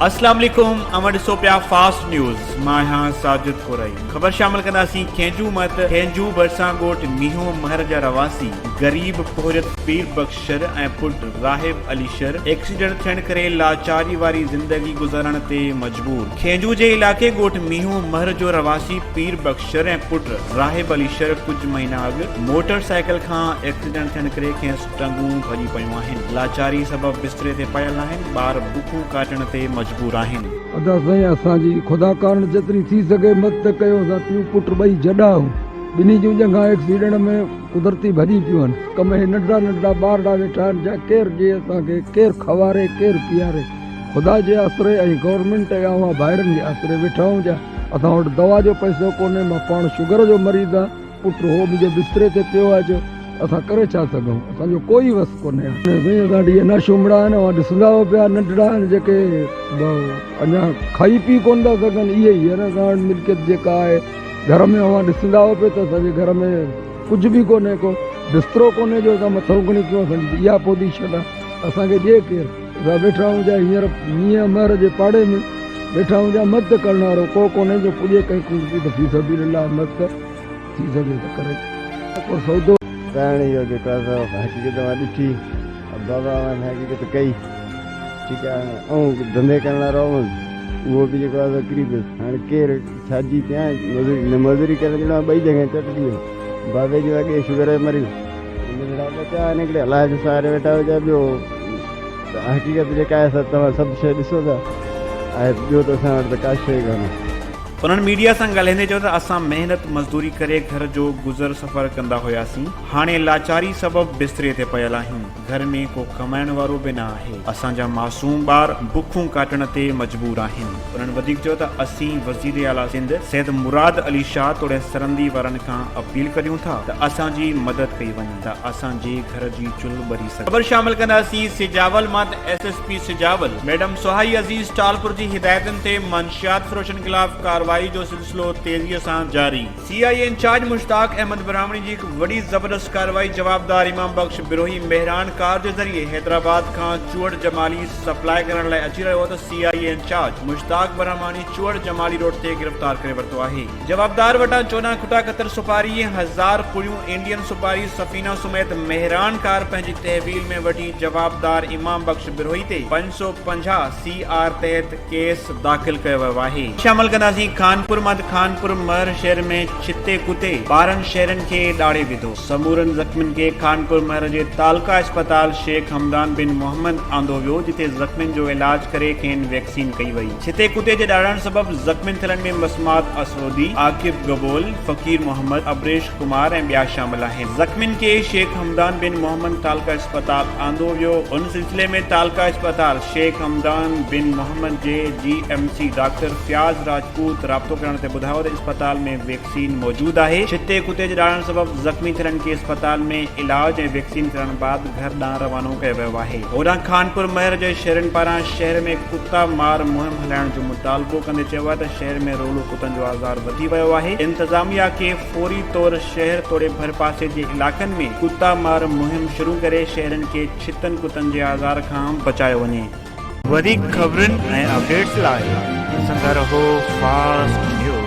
اسلام عليڪم اوهان ڏسو پيا فاسٽ نيوز مان آهيان ساجد ڪورائي خبر شامل ڪنداسين کينجهو مت کينجهو ڀرسان ڳوٺ مينهون مهر جا رهواسي غريب پورهيت پير بخش شر ۽ پٽ راهب علي شر ايڪسيڊنٽ ٿيڻ ڪري لاچاري واري زندگي گذارڻ تي مجبور کينجهو جي علائقي ڳوٺ مينهون مهر جو رهواسي پير بخش شر ۽ پٽ راهب علي شر ڪجهه مهينا اڳ موٽر سائيڪل کان ايڪسيڊنٽ ٿيڻ ڪري کيس ٽنگون ڀڄي پيون آهن، لاچاري سبب بستري تي پيل آهن، ٻار بکون ڪاٽڻ تي مجبور آهن. ادا سائين اسان جي خدا ڪارڻ جيتري ٿي سگهي مدد ڪيو اسان پيء پٽ ٻئي جڏا آهيون ٻنهي جون ڄنگهان ايڪسيڊنٽ ۾ قدرتي ڀڄي پيون آهن ڪم هي ننڍڙا ننڍڙا ٻارڙا ويٺا آهن جا ڪير ڏي اسان کي ڪير کواري ڪير پياري خدا جي آسري ۽ گورنمينٽ ۽ اوهان ڀائرن جي آسري ويٺا آهيون جا اسان وٽ دوا جو پئسو ڪونهي مان پاڻ شگر جو مريض آهيان پٽ هو منهنجو بستري تي پيو آهي جو اسان ڪري ڇا سگهون اسان جو ڪوئي وس ڪونهي سائين اسان وٽ اهي ناشومڙا آهن اوهان ڏسندا هو پيا ننڍڙا آهن جيڪي اڃا کائي پي ڪونه ٿا سگهن اهي ئي آهن اسان وٽ ملڪيت جيڪا آهي گهر ۾ اوهان ڏسندا هو پيا ته اسان جي گهر ۾ ڪجهه به ڪونهي ڪو بسترو ڪونهي جو اسان مٿو کڻي ڪيون اسان جي اها پوزيشن آهي اسان کي ڏي ڪير اسان ويٺا آهيون جا هينئر مينهن مهر جي پاڙي ۾ ويٺا آهيون جا مدد ڪرڻ وارو ڪو ڪونهي جو پڄي ڪنهن کان به ته في سبيل الله مدد ٿي سگهي ته ڪري ڪو سودو. ڪرڻ اهو جيڪو آهي سو حقيقت اوهان ڏٺي بابا اوهان حقيقت ڪئي ٺيڪ آهي آئون ڌنڌي ڪرڻ وارو هوس اهو به جيڪو آهي سو ڪري پيس هاڻي ڪير ڇا جي ڪيان مزوري نه مزوري ڪرڻ جهڙو ٻئي جڳهه چٽ ٿي ويو بابي جو اڳي شگر جو مريض ننڍڙا ٻچا آهن هڪڙي الله جي سهاري ويٺا هجا ٻيو ته حقيقت جيڪا آهي سا توهان سڀ شيء ڏسو ٿا آهي ٻيو ته اسان وٽ ته ڪا شيء ڪانهي. انهن ميڊيا سان ڳالهائيندي چيو ته اسان محنت مزدوري ڪري گهر جو گذر سفر ڪندا هياسين هاڻي لاچاري سبب بستري تي پيل آهيون گهر ۾ ڪو ڪمائڻ وارو به نه آهي اسان جا معصوم ٻار بکون ڪاٽڻ تي مجبور آهن انهن وڌيڪ چيو ته اسين وزير اعليٰ سنڌ سيد مراد علي شاهه توڙي سرندي وارن کان اپيل ڪريون ٿا ته اسان جي مدد ڪئي وڃي ته اسان جي گهر جي چلهه ٻري سگهي. خبر شامل ڪنداسين سجاول مان ته S S P Sujawal madam Suhai Aziz Talpur جي هدايتن تي منشيات فروشن خلاف ڪارروائي جو سلسلو تيزي سان جاري. C I A incharge Mushtaq Ahmed Brahmani جي هڪ وڏي زبردست ڪارروائي جوابدار امام بخش بروهي مهراڻ ڪار جي ذريعي حيدرآباد کان چوهڙ جمالي سپلاء ڪرڻ لاء اچي رهيو هو ته C I A incharge Mushtaq Brahmani Chuhar Jamali road تي گرفتار ڪري ورتو آهي. جوابدار وٽان 14 کٽا قطر سپاري ۽ هزار پڙيون انڊين سپاري سفينا سميت مهراڻ ڪار پنهنجي تحويل ۾ وٺي جوابدار امام بخش بروهي تي 550 سي آر تحت ڪيس داخل ڪيو ويو آهي. شامل ڪنداسين خانپور مان ته خانپور مهر شهر ۾ ڇتي ڪتي 12 شهرين کي ڏاڙهي وڌو، سمورن زخمين کي خانپور مهر جي تعلقه اسپتال شيخ حمدان بن محمد آندو ويو جتي زخمين جو علاج ڪري کين ويڪسين ڪئي وئي. ڇتي ڪتي جي ڏاڙهڻ سبب زخمين ٿيلن ۾ مسمات اسودي، عاقب گبول، فقير محمد، ابريش ڪمار ۽ ٻيا شامل آهن. زخمين کي شيخ حمدان بن محمد تعلقه اسپتال آندو ويو. ان سلسلي ۾ تعلقه اسپتال شيخ حمدان بن محمد جي G M C doctor Fayaz Rajput رابطو ڪرڻ تي ٻڌايو ته اسپتال ۾ ويڪسين موجود آهي. ڇتي ڪتي جي ڏاڙهڻ سبب زخمي ٿيلن کي اسپتال ۾ علاج ۽ ويڪسين ڪرڻ بعد گهر ڏانهن روانو ڪيو ويو آهي. هوڏانهن خانپور مهر جي شهرين پاران شهر ۾ ڪتا مار مهم هلائڻ جو مطالبو ڪندي چيو آهي ته شهر ۾ رولو ڪتن جو آزار وڌي ويو آهي، انتظاميا کي فوري طور شهر توڙي ڀرپاسي جي علائقن ۾ ڪتا مار مهم شروع ڪري شهرين کي ڇتن ڪتن جي آزار کان بچايو وڃي. وڌيڪ خبرن ۽ اپڊيٽس لاء ڏسندا رهو فاسٽ نيوز.